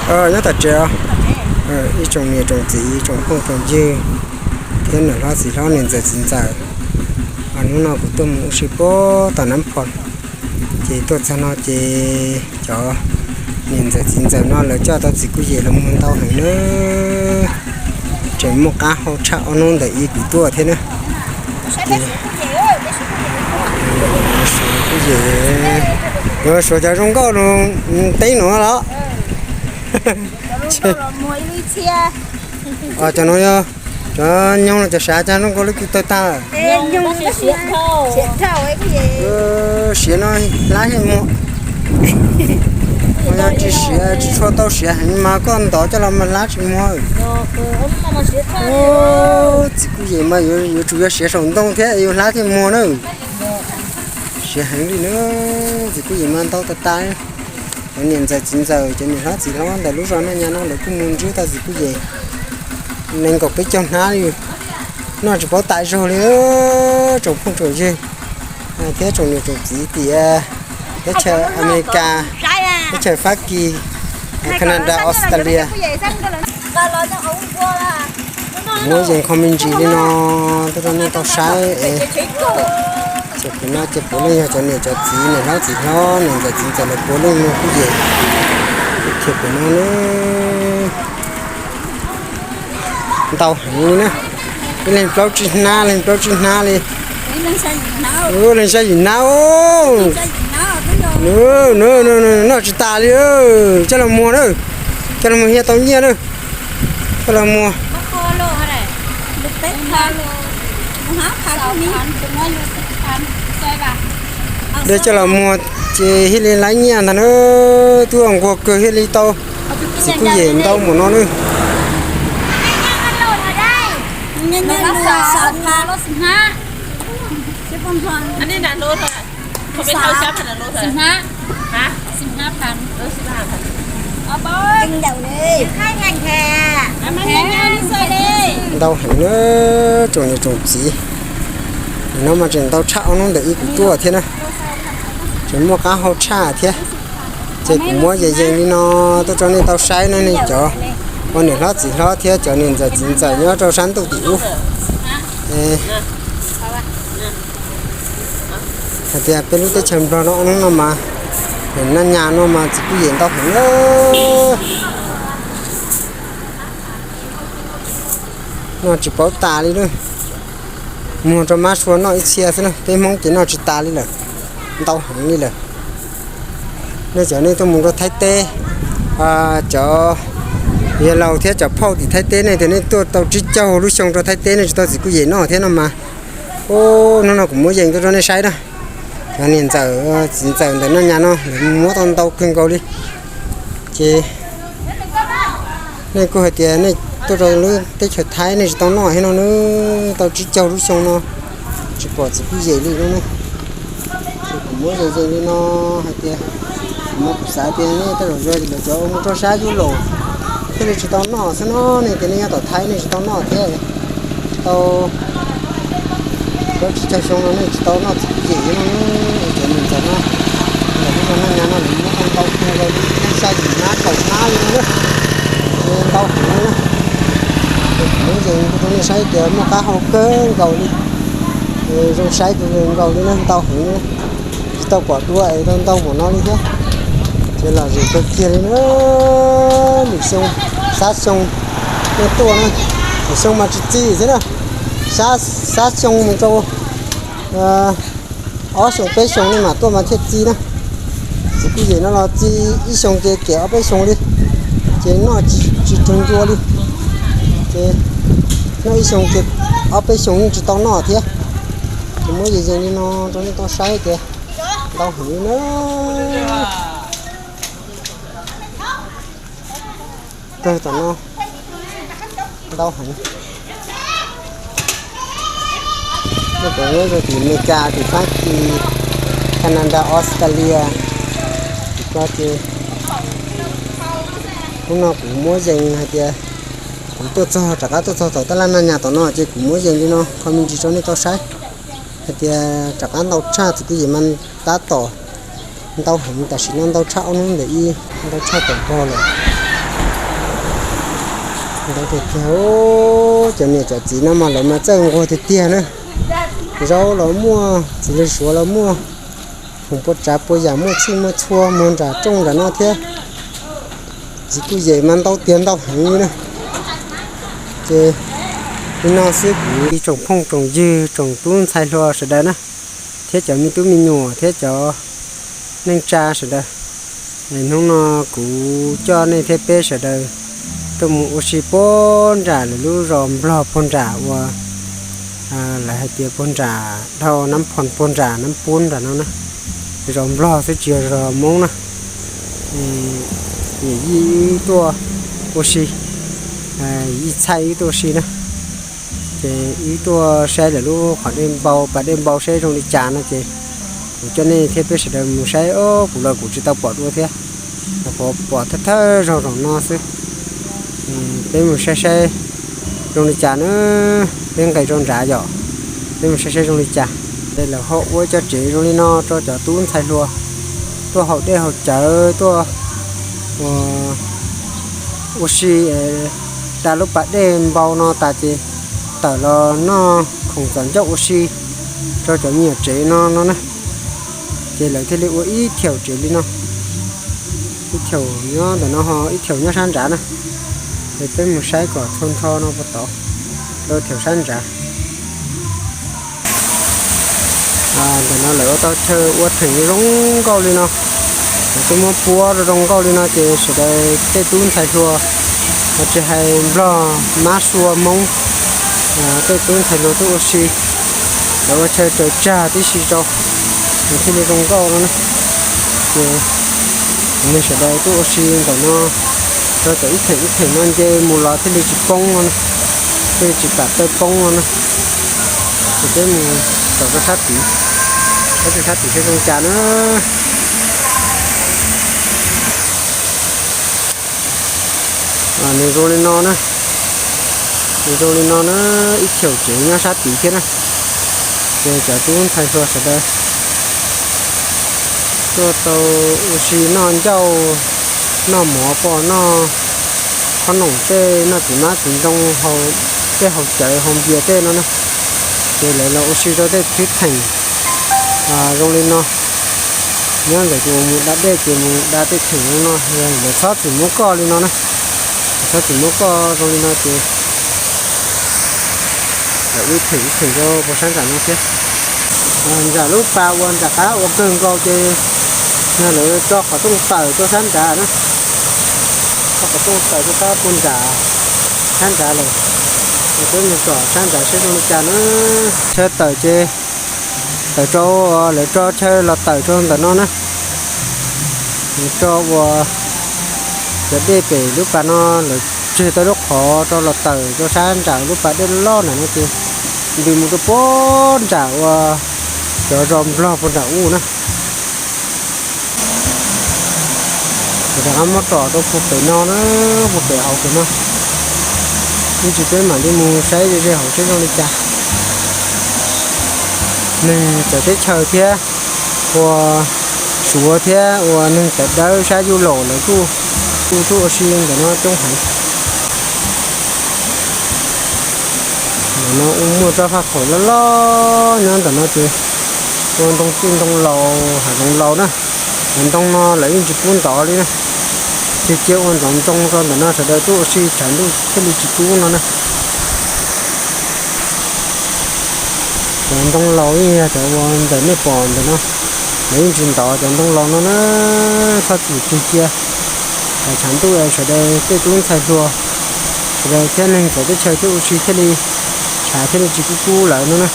Nyob tom tsev, ib tsoom niam tsoom txiv, ib tsoom phooj tsoom ywg thiab niam hlob txiv hlob, niam ntxawm txiv ntxawm. Hnub no kuv tuaj mus ua si puag tom Nab Phom, ces tuaj txog no ces cov niam ntxawm txiv ntxawm no lawv coj tau txiv kuj yem los muag ntau heev na. Tseem muaj qab hau tshaj ob hnub ntawm ib kuv tuaj thiab na. Ces kuj yem, yuav suav cov zoo nkauj no teb nuav los. Cov no yog cov nyoog los cov sav, cov zoo nkauj lub kws tawg tag. Siav no hlab thiaj muag. Yog tsis siav, tsis tshua tau siav heev mas koj ntov coj los mas hlab tsis muag. Txiv kuj yem mas yuav tsum yog siav saum ntoo thiab yuav hlab thiaj muag na. Siav heev li na, txiv kuj yem mas ntau tas tas. Cov niam ntxawm txiv ntxawm, cov niam hlob txiv hlob ntawm lub zos Naj Nyas no lawv kuj mus ntsib tau txiv kuj yem nees nkaum peb caug hnab li. Noj tsis paub tas zog li, tsoom phooj tsoom ywg thiab tsoom niam tsoom txiv tias teb chaws Amelikas, teb chaws Fab Kis, Canada, Australia. Muab yees qho me ntsis li no tuaj rau nej tau saib es. Ces pem no ces puav leej yog cov niam cov txiv, niam hlob txiv hlob, niam ntxawm txiv ntxawm lawv puav leej muag kuj yem. Ces pem no na, ntau heev li na. Ib leeg plaub tsib hnab, leeg plaub tsib hnab li. Leeg xya yim hnab. Noj tsis tas li, coj los muag na. Coj los muag thiaj tau nyiaj na. Coj los muag. Dej coj los muag ces thiaj li laib nyiaj ntag na. Twb nquag kawg thiaj li tau. Txiv kuj yem ntau npaum no na. Ntau heev na, tsoom niam tsoom txiv. Nim no mas tseem ntau tshaj ob hnub ntawm ib kuv tuaj thiab na. Tseem muaj qab hau tshaj thiab. Ces kuv muab yees yees li no tuaj rau nej tau saib na, nej cov ua niam hlob txiv hlob thiab cov niam ntxawm txiv ntxawm nyob rau sab ntuj tim ub. Hais tias peb lub teb chaws Nplog no hnub no mas, Naj Nyas no mas txiv kuj yem ntau heev na. Noj tsis paub tas li na. Muag rau mab sua noj ib txhia xwb na, peb Hmoob ces noj tsis tas li lawm, ntau heev li lawm. Nej cov nej tuaj mus rau Thaib teb, cov yawg laus thiab cov phauj tim Thaib teb nej tias nej tuaj tau tsib caug lub xyoo rau Thaib teb nej tsis tau txiv kuj yem noj thiab no mas, hnub no kuv muab yees tuaj rau nej saib na. Cov niam ntxawm txiv ntxawm ntawm Naj Nyas no lawv muab tau ntau kawg nkaus li. Ces nej kuj hais tias nej tuaj rau lub teb chaws Thaib nej tsis tau noj thiab no na, tau tsib caug lub xyoo no tsis pom txiv kuj yem li no na. Ces kuv muab yees yees li no hais tias, kuv mas kuv xav tias nej tej zaum yog lawv cov mus rau sab Yus Laus thiaj li tsis tau noj xwb no, nej tias nej nyob tom Thaib nej tsis tau noj thiab. Tau plaub tsib caug xyoo no nej tsis tau noj txiv kuj yem no, cov niam ntxawm no, ntawm lub zos Naj Nyas no lawv muab tau ntau kawg nkaus li, xya yim hnab kaum hnab li no na. Ntau heev li na. Ces kuv muab yees rau nej saib tias muaj qab hau kawg nkaus li, zoo saib kawg nkaus li na, ntau heev li na. Tsis tau pom dua es tau ntau npaum no li thiab. Ces lom zem kawg kiag li na. Lwm xyoo, sab xyoo nej tuaj na, lwm xyoo mas tsis txi xwb na. Sab, sab xyoo mus rau ob xyoo peb xyoo nej mam tuaj mas thiaj txi na. Txiv kuj yem no los txi ib xyoo ces kem ob peb xyoo li, ces noj tsis raug ncua li. Ces noj ib xyoo ces ob peb xyoo yeej tsis tau noj thiab. Ces muab yees yees li no rau nej tau saib tias ntau heev li na. Kawg tom no ntau heev. Nej puas nyob rau tim Amelikas, tim Fab Kis, Canada, Australia, tim ko ces hnub no kuv muab yees hais tias kuv tuaj txog, rov qab tuaj txog tom tab laj Naj Nyas tom no ces kuv muab yees li no qho me ntsis rau nej tau saib hais tias rov qab ntau tshaj, txiv kuj yem mas tab tom ntau heev, tam sim no ntau tshaj ob hnub ntawm ib, ntau tshaj tom Nplog lawm. Ntau tiag tiag, cov niam cov txiv no mas lawv mas txawj nquag tiag tiag na. Zaub los muaj, txiv lws suav los muaj, khoom pua tsav pua yam muaj txhij muaj txhua, muag nram rooj nram no thiab. Txiv kuj yem mas ntau tiag ntau heev li na. Ces li no xwb kuv ib tsoom phooj tsoom ywg tsoom tub ntxhais hluas sawv daws na, thiab cov me tub me nyuam thiab cov neej tsa sawv daws. Hnub no kuv coj nej thiab peb sawv daws tuaj mus ua si puag nram lawv lub zos Nplog puag nram uas lawv hais tias puag nram dhau Nab Phoo puag nram Nab Phoo nram no na. Zos Nplog xwb tsis yog zos Hmoob na. Yij wb tuaj ua si, yij txhaj wb tuaj ua si na. Ces wb tuaj saib lawv lub qhov dej npau, pas dej npau saib zoo li cas no ces kuv coj nej thiab peb sawv daws mus saib, kuv los kuv tsis tau pom dua thiab, qhuav pom thawj thawj zaug zaum no xwb. Peb mus saib saib zoo li cas na, peb nqes rau nrad yom, peb mus saib saib zoo li cas. Ces lawv ho ua cov tsev zoo li no rau cov tub ntxhais hluas tuaj haus dej haus cawv tuaj ua si, da lub pas dej npau no tas ces tawm los noj khoom txom ncauj ua si rau cov me nyuam tsev no no na. Ces lawv thiaj li ua ib thaum tsev li no, ib thaum nyob ntawm no ho ib thaum nyob sab nrad na. Ces peb mus saib kom txhua nrho no puas tod, rau thaum sab nrad. Ntawm no lawv ua tau chaw ua theem zoo nkauj li no, lawv twb muab puab rau zoo nkauj li no ces sawv daws tej tub ntxhais hluas, tsis hais Nplog, Mab, Suav, Hmoob, tej tub ntxhais hluas tuaj ua si, lawv ua chaw raws tsag tib si rau, nws thiaj li zoo nkauj no na. Ces nej sawv daws tuaj ua si ntawm no rau tom ib theem ib theem no nce mus los thiaj li tsis poob no, thiaj li tsis pam tawg poob no na. Ces peb mus tom rau sab tid, peb rau sab tid saib zoo cas na. Nws zoo li no na, nws zoo li no na, ib thaum tsev nyob sab tid thiab na. Ces cov tub ntxhais hluas sawv daws tuaj tau ua si noj ncauj, noj mov pom noj qhob noom tej, noj txiv mab txiv ntoo, haus dej haus cawv haus npias tej no na. Ces lawv los ua si rau tej tib theem zoo li no. Nyob ntawm tus uas mus da dej ces mus da tej theem zoo no, lawv txhob txwm muab koj li no na, lawv txhob txwm muab koj zoo li no ces lawv ib theem ib theem rau puag sab nram no thiab. Nram lub pas uas nram qab uas kawg nkaus ces yog lawv tso qhov rooj tawm tuaj sab nrad na, tso qhov rooj tawm tuaj sab puag nram sab nrad lawm. Ces peb mus tom sab nrad saib zoo li cas na. Chaw tawm ces tawm rau, lawv tso chaw los tawm rau ntawm no na. Lawv tso ua cov dej pem lub pas no, lawv tseg tau lub qhov rau los tawm rau sab nram lub pas dej loj nram no ces ntws mus rau puag nram uas cov zos Nplog puag nram ub na. Ces rov qab muab tsom rau puag pem no na, puag pem hauv pem no. Ib ntsis peb mam li mus saib ze ze hauv saib zoo li cas. Neeg txawv teb chaws thiab ua Suav thiab ua neeg tawv dawb sab Yuj Laum lawv kuj tuaj ua si ntawm no coob heev. Ntawm no muaj tsob faj khaum loj loj nyob ntawm no ces ua ntoo txwj ntoo laus hav zoov laus na. Cov ntoo no lawv yeej tsis pub ntov li na, ces cia ua ntxoov ntoo rau ntawm no sawv daws tuaj ua si tshav ntuj thiaj li tsis kub no na. Cov ntoo laus yeej yog cov uas ntawm nej pom ntawm no, lawv yeej tsis ntov cov ntoo laus no na, txhob txwm tseg cia. Tshav ntuj sawv daws tej tub ntxhais hluas, sawv daws thiab neeg txawv teb chaws tuaj ua si thiaj li tshav thiaj li tsis kub kub lawm no na.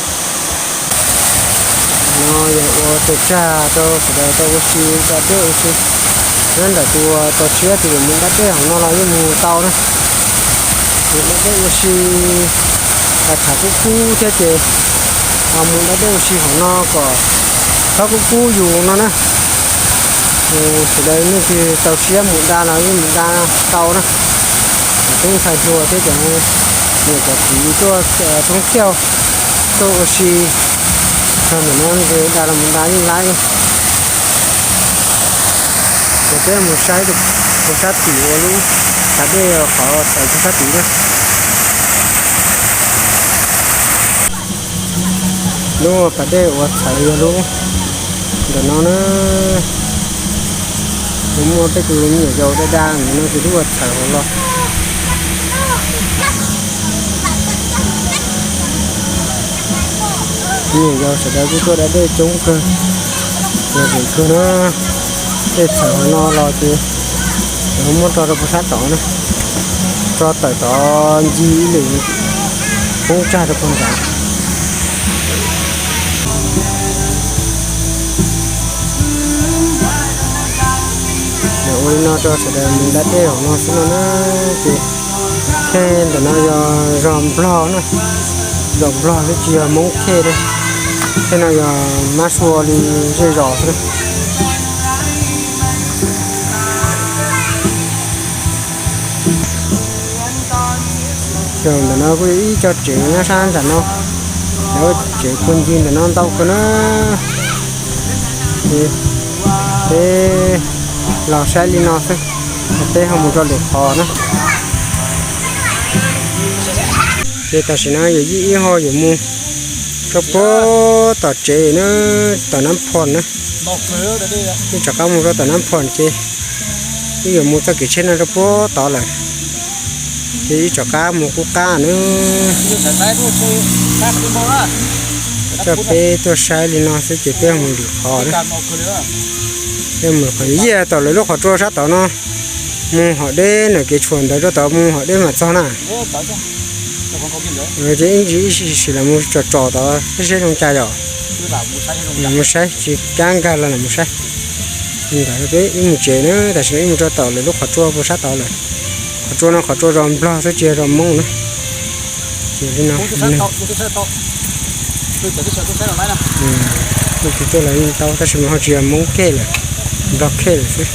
No yog ua tawg tsag rau sawv daws tau ua si da dej ua si. Nyob ntawm tus uas txaus siab tus yuav mus da dej hauv no los yeej mus tau na. Mus da dej ua si, tshav kub kub thiab ces mus da dej ua si hauv no kom txhob kub kub yus no na. Sawv daws leej twg txaus siab mus da los yeej mus da tau na. Cov tub ntxhais hluas thiab cov niam cov txiv tuaj thoob tiaj tuaj ua si txog ntawm no da los mus da yeej laib. Ces peb mus saib rau sab tim uas lub Pas dej qhov txhawv rau sab tid na. Lub pas dej uas txhawv yog lub ntawm no na. Kuv muaj peb tug me nyuam yaus daj daj ntawm no ces lub uas txhawv hauv los. Me nyuam yaus sawv daws kuj tuaj da dej coob kawg, yog vim kawg na. Dej txhawv hauv no los ces lawv muab tso rau puag sab tod na, tso tawm tod ncig ib lwm poob tsag rau puag nrad. Ua li no rau sawv daws mus da dej hauv no xwb no na. Ces thej ntawm no yog zos Nplog na, zos Nplog xwb tsis yog Hmoob thej na. Thej no yog mab sua li zej zos xwb na. Ces ntawm no kuj yog ib co tsev nyob sab nram no, lawv tsev puag ncig ntawm no ntau kawg na. Ces peb los saib li no xwb, peb ho mus rau lwm qhov na. Ces tam sim no yawm yij wb ho yuav mus rau puag tom tsev na, tom Nab Phom na. Wb rov qab mus rau tom Nab Phom ces wb yuav mus txoj kev tsheb no rau puag tod lawm. Ces wb rov qab mus qub qab na. Coj peb tuaj saib li no xwb ces peb mus lwm qhov na. Peb mus qhov yij tom lawv lub qhov tsua sab tod no, mus hom deb ntawm kev tshuam ntawd rau tod mus hom deb mam txog na. Ces ib ntsis ib sim sim los mus tsom tsom tod seb zoo cas yom. Mus saib tsis kav nkag los mus saib. Ntawd peb wb mus tsev na, tam sim no wb mus rau tom lawv lub qhov tsua puag sab tod lawm. Qhov tsua no qhov tsua zos Nplog xwb tsis yog zos Hmoob na. Ces li no, tus tuaj los yeej tau tab sis mas ho tsis yog Hmoob khej lawm, Nplog khej lawm xwb.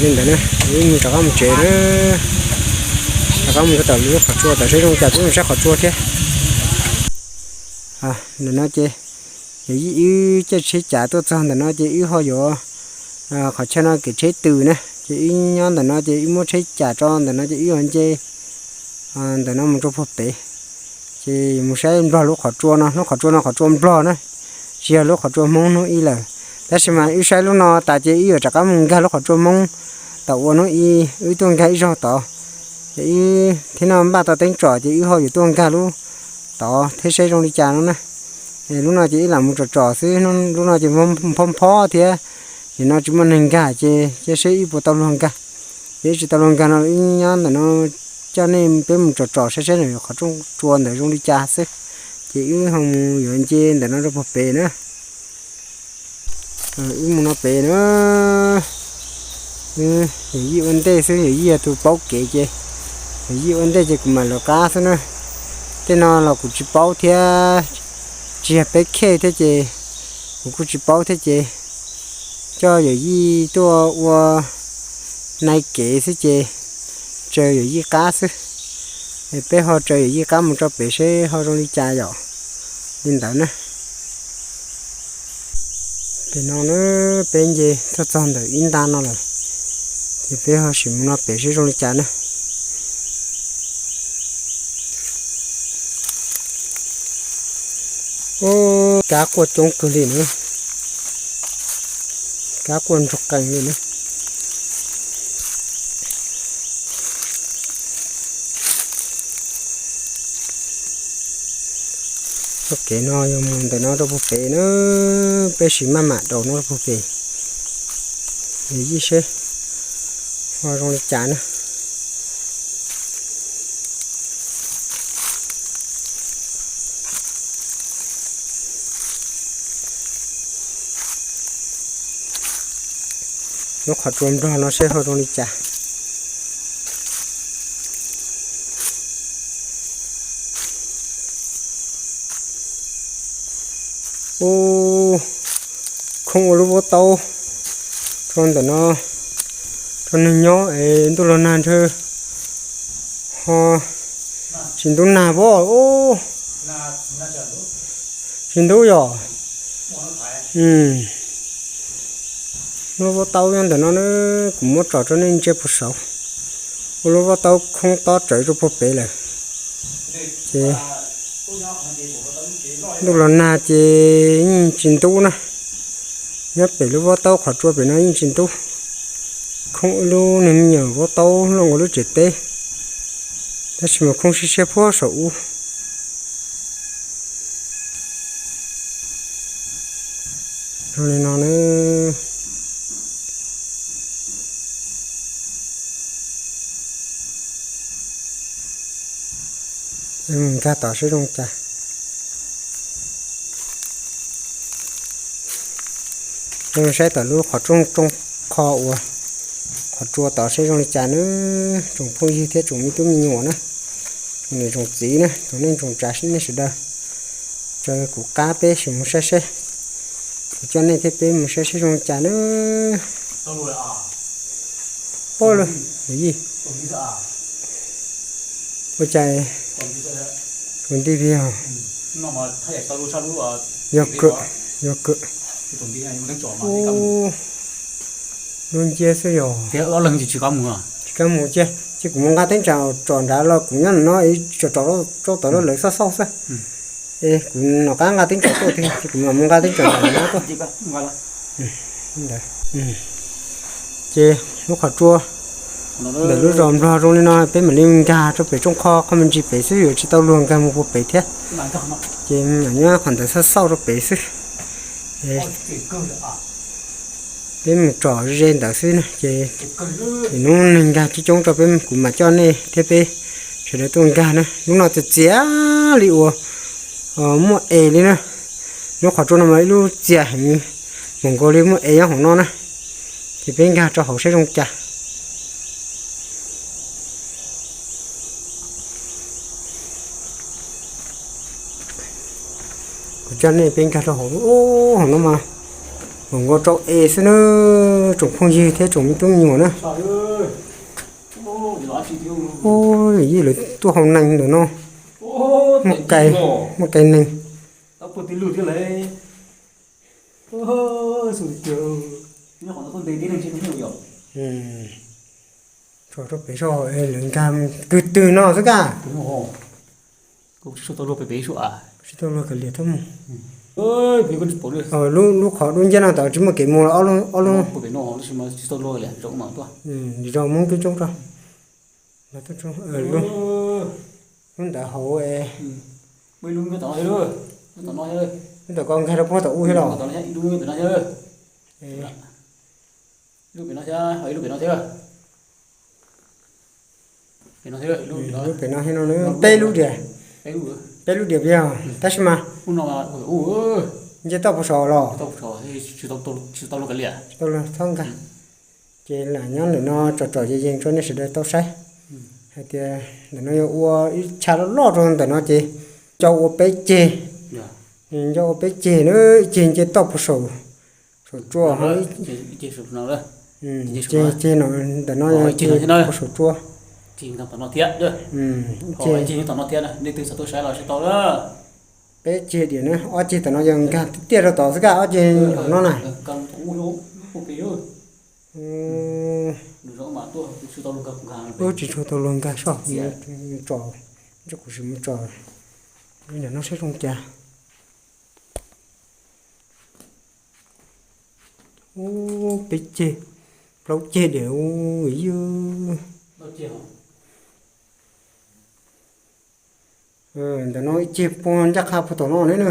Li ntawd na, wb mus rov qab mus tsev na, rov qab mus rau tom lub qhov tsua tom seb zoo cas peb mus saib qhov tsua thiab. Ntawm no ces yawm yij wb caij tsheb cav tuaj txog ntawm no ces wb ho yuav, qhov chaw no kev tsheb tws na, ces wb nyob ntawm no ces wb muab tsheb cav tso ntawm no ces wb yuav nce ntawm no mus rau puag pem. Ces mus saib Nplog lub qhov tsua no, lub qhov tsua no qhov tsua Nplog na, tsis yog lub qhov tsua Hmoob hnub ib lawm. Tab sis mas wb saib lub no tas ces wb yuav rov qab mus nkag lub qhov tsua Hmoob tom ua hnub ib, wb tuaj nkag ib zaug tod. Ces wb thiab no npaj tau teeb tsom ces wb ho yuav tuaj nkag lub tod thiab seb zoo li cas no na. Lub no ces wb lam mus tsom tsom xwb, lub no ces phob phob thiab, nim no tsis muaj neeg nkag ces cia seb wb puas tau luag nkag. Ces wb tsis tau luag nkag no wb nyob ntawm no coj nej peb mus tsom tsom saib saib qhov tsua ntawd zoo li cas xwb. Ces wb ho mus yuav nce ntawm no rau puag pem na. Wb mus no pem na. Yawm yij ua ntej xwb, yawm yij yog tus paub kev ces yawm yij ua ntej ces kuv mam lawv qab xwb na. Tej no los kuv tsis paub thiab, tsis yog peb khej thiab ces kuv kuj tsis paub thiab ces coj yawm yij tuaj ua nai kev xwb ces tsaws yawm yij qab xwb. Es peb ho tsaws yawm yij qab mus rau pem seb ho zoo li cas yom. Li ntawd na. Pem no na, peb nce tuaj txog ntawm ib nta no lawm, ces peb ho sim mus no pem seb zoo li cas na. Kab quaj coob kawg li na, kab quaj nrug qees li na. Txoj kev no yog mus ntawm no rau puag pem na, peb sim maj mam daus no rau puag pem, yawm yij seb ho zoo li cas na. Lub qhov tsua Nplog no seb ho zoo li cas. Ub, khoob ua lub vaub taub rau ntawm no rau neeg nyob es ntuj los nag ntshe ho tsis ntub nag pob. Ub, tsis ntub yom. Lub vaub taub nyob ntawm no na, kuv muab tsom rau nej ntsia puag saud. Ua lub vaub taub khoob tob rawv rau puag pem lawm. Ces ntuj los nag ces yeej tsis ntub na. Nyob pem lub vaub taub qhov tsua pem no yeej tsis ntub. Khoob ib lub niag me nyuam vaub taub loj nkaus lub tsev teb, tab sis mas khoob siab siab puag saum ub. Zoo li no na. Nkag tod seb zoo cas. Saib tom lub qhov rooj rooj qho uas qhov tsua tod seb zoo li cas na. Tsoom phooj ywg thiab tsoom me tub me nyuam na, tsoom niam tsoom txiv na, tsoom neej tsoom tsav nej sawv daws, raws kuv qab peb sim mus saib seb. Kuv coj nej thiab peb mus saib seb zoo li cas na. Ua li, Yij, ua cas kuv nti vi os. Yog kawg, yog kawg. Lub nciab xwb yog. Tsis kam mus cia, ces kuv mus nqa teeb tsam tsom nrad los kuv nyob no tsom tsom rau tom lawv xauj xauj xwb. Es kuv nom qab nqa teeb tsam tuaj tiag ces kuv mam mus nqa teeb tsam nrad na tuaj. Ces lub qhov tsua ntawm lub zos Nplog zoo li no peb mam li nkag rau pem rooj qho qhov me ntsis pem xwb yuav tsis tau luag nkag mus puag pem thiab. Ces mam nyob qhov ntawd xauj xauj rau pem xwb. Peb mus tsom ze ntawd xwb na ces hnub neeg nkag coob coob rau peb kuv mam coj nej thiab peb sawv daws tuaj nkag na. Lub no txias txias li uas muaj es li na. Lub qhov tsua no mas ib lub txias heev, mus nkaus li muaj es nyob hauv no na. Ces peb nkag rau hauv saib zoo cas. Kuv coj nej peb nkag rau hauv, hauv no mas mus nkaus rau es xwb na, tsoom phooj ywg thiab tsoom me tub me nyuam na. Yij lawv tuaj hau neeg ntawm no, muaj kai, muaj kai neeg. Tso rau pem zog lawv nkag kwv twg no xwb kaj. Tsis tau luag kav liam thiab mus. Lub qhov dub nciab no tod tsis muaj kev mus los ob lub, ob lub. Zos Hmoob coob coob rau. Lub ntawd hauv, lub ntawd koj nkag rau puag tom ub thiab los? Lub pem no thiab no peb lub diam, peb lub diam yog tab sis mas nce toj puag saud los? Tsis tau luag, txhob nkag. Ces lam nyob ntawm no tsom tsom yees yees rau nej sawv daws tau saib hais tias ntawm no yuav ua ib chav loj loj rau ntawm no ces coj ua peb ceg, coj ua peb ceg na, ib ceg nce toj puag saum, saum tsua, ib ceg no ntawm no puag saum tsua. Peb ceg diam na, ob ceg tom no yog nkag tiaj rau tod xwb kaj, ob ceg hauv no na. Ub, tsis tshua tau luag nkag soj, tso, kuv sim mus tso, ntawm no saib zoo cas. Ub, peb ceg, plaub ceg diam ub. Ntawm no ib ceg puag ncaj qha puag tom no ne na.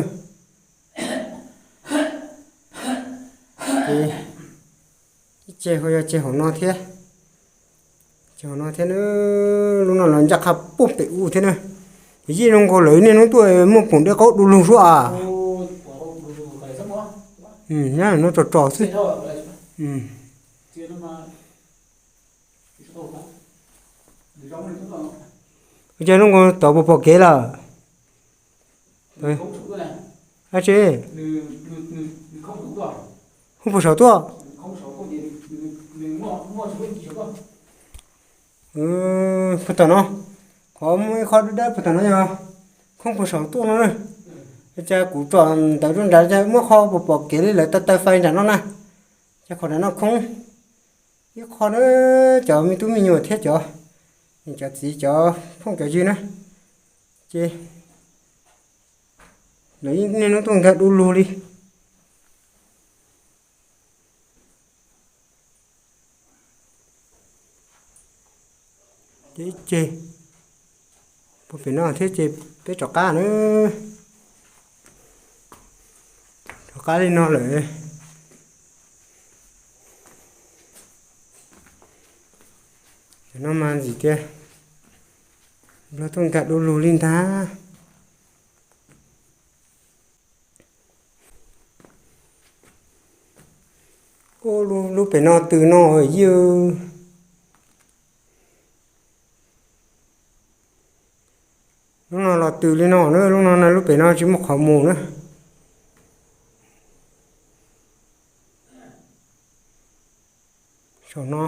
Ib ceg ho yog ceg hauv no thiab. Ceg hauv no thiab na, lub no los ncaj qha puag pem ub thiab na. Yij zoo nkaus lawv niaj hnub tuaj muaj poom dej qaub du lug suab as. Nyob no tso tso xwb. Ua cas zoo nkaus tod puas pom kev lawm? Ab tsi, hu puag saud tuaj. Puag tom no, qhov muaj ib qho dawb dawb puag tom no yog khoob puag saud tuaj no na. Cas kuv tsom ntawv rau nrad cas muaj qho puas pom kev li lawv taw taw fais nram no na. Cas qhov nrad no khoob. Ib qho na, cov me tub me nyuam thiab cov Cov txiv cov phooj cov ywg na, ces lawv yeej niaj hnub tuaj nkag du lug li. Ces ib ceg puag pem no thiab ces peb rov qab na. Rov qab li no lawm. Cov no mas ntxim tiag, Nplog tuaj nkag du lug li ntag. Ub, lub pem no tws no yij. Lub no los tws li no na, lub no na, lub pem no tsis muaj qhov mus na. Saum no,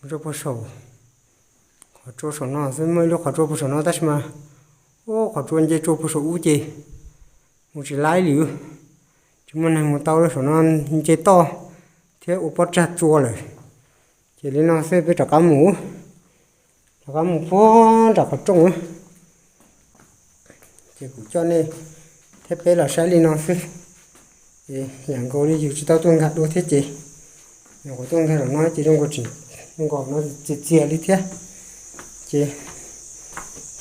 mus rau puag saum, qhov tsua saum no xwb, muaj ib lub qhov tsua puag saum no tab sis mas, ub, qhov tsua nce tsua puag saum ub ces mus tsis laib li. Tsis muaj neeg mus tau, saum no nce toj thiab ua pob tsag tsua lawm. Ces li no xwb peb rov qab mus, rov qab mus puag nram qhov rooj. Ces kuv coj nej thiab peb los saib li no xwb. Yam nkaus li yus tsis tau tuaj nkag dua thiab ces, nyuam qhuav tuaj nkag los no ces zoo nkaus tsis, zoo nkaus no txias txias li thiab. Ces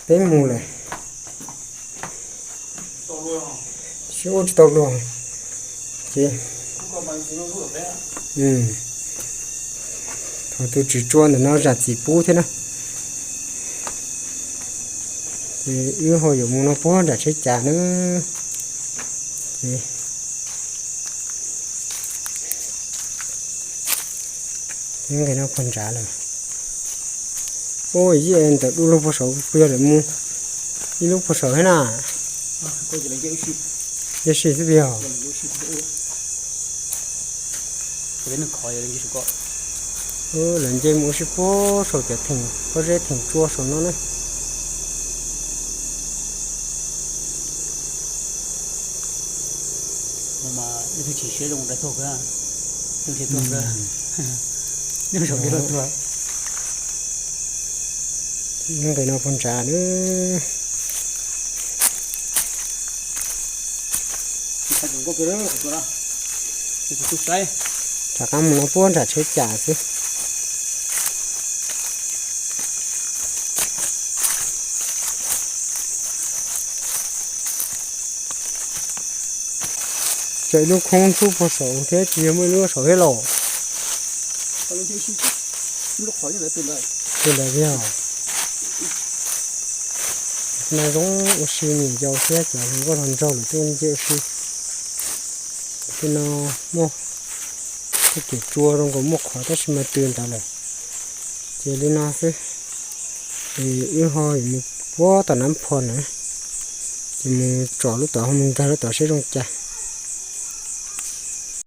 peb mus lawm, sib ua tsis tau luag. Ces thov tus tswv tsua ntawm no zam txim pub thiab na. Ces wb ho yuav mus no puag nram tsheb cas na. Ces nqis no puag nrad lawm. Ua ib ntawm du lug puag saud puas yog lawv mus ib lub puag saud thiab na? Ua si xwb puas yog? Lawv nce mus ua si puag saum cov theem pob zeb theem tsua saum no na. Nqis no puag nrad na. Rov qab mus no puag nram tsheb cas xwb. Tseem ib lub khoob ntxub puag saud thiab tsis yog muaj ib lub saud thiab los? Tus ntawd thiab. Tus no zoo ua si, niam yau thiab cov hluas nkauj hluas nraug lawv tuaj nce ua si. Tus no muaj tej kev tsua zoo nkaus muaj qhov tab sis mas tws ntawd lawm. Ces li no xwb, es wb ho yuav mus puag tom Nab Phom na, ces mus tsom lub tod ho mus nkag lub tod seb zoo cas.